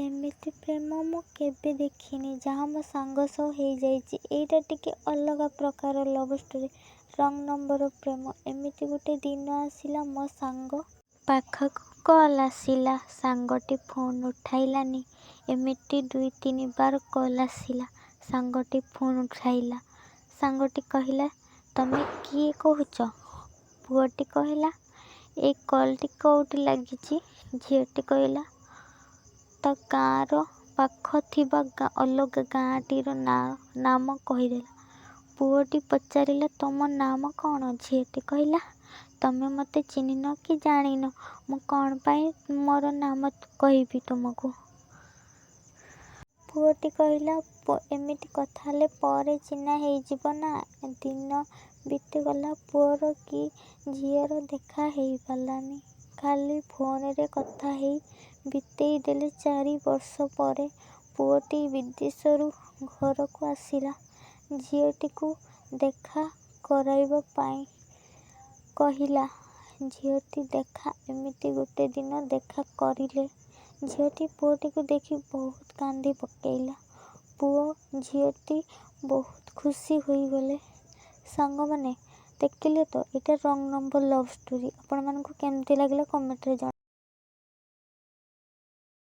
ଏମିତି ପ୍ରେମ ମୁଁ କେବେ ଦେଖିନି, ଯାହା ମୋ ସାଙ୍ଗ ସହ ହେଇଯାଇଛି। ଏଇଟା ଟିକେ ଅଲଗା ପ୍ରକାର ଲଭ୍ ଷ୍ଟୋରୀ, ରଙ୍ଗ ନମ୍ବର ପ୍ରେମ। ଏମିତି ଗୋଟେ ଦିନ ଆସିଲା, ମୋ ସାଙ୍ଗ ପାଖକୁ କଲ୍ ଆସିଲା। ସାଙ୍ଗଟି ଫୋନ୍ ଉଠାଇଲାନି। ଏମିତି 2-3 ବାର କଲ୍ ଆସିଲା, ସାଙ୍ଗଟି ଫୋନ୍ ଉଠାଇଲା। ସାଙ୍ଗଟି କହିଲା, ତମେ କିଏ କହୁଛ? ପୁଅଟି କହିଲା, ଏଇ କଲ୍ଟି କୋଉଠି ଲାଗିଛି? ଝିଅଟି କହିଲା, ତା ଗାଁର ପାଖ ଥିବା ଅଲଗା ଗାଁଟିର ନାମ କହିଦେଲା। ପୁଅଟି ପଚାରିଲା, ତମ ନାମ କ'ଣ? ଝିଅଟି କହିଲା, ତମେ ମୋତେ ଚିହ୍ନିନ କି ଜାଣିନ, ମୁଁ କ'ଣ ପାଇଁ ମୋର ନାମ କହିବି ତୁମକୁ? ପୁଅଟି କହିଲା, ଏମିତି କଥା ହେଲେ ପରେ ଚିହ୍ନା ହେଇଯିବ ନା? ଦିନ ବିତିଗଲା, ପୁଅର କି ଝିଅର ଦେଖା ହେଇପାରିଲାନି। ଖାଲି ଫୋନରେ କଥା ହେଇ ବିତେଇ ଦେଲେ। 4 ବର୍ଷ ପରେ ପୁଅଟି ବିଦେଶରୁ ଘରକୁ ଆସିଲା। ଝିଅଟିକୁ ଦେଖା କରାଇବା ପାଇଁ କହିଲା ଝିଅଟି ଦେଖା। ଏମିତି ଗୋଟେ ଦିନ ଦେଖା କରିଲେ। ଝିଅଟି ପୁଅଟିକୁ ଦେଖି ବହୁତ କାନ୍ଦି ପକେଇଲା। ପୁଅ ଝିଅଟି ବହୁତ ଖୁସି ହୋଇଗଲେ। ସାଙ୍ଗମାନେ, ଦେଖିଲେ ତ, ଏଇଟା ରଙ୍ଗ ନମ୍ବର ଲଭ୍ ଷ୍ଟୋରୀ। ଆପଣମାନଙ୍କୁ କେମିତି ଲାଗିଲା କମେଣ୍ଟରେ ଜଣାଇବେ।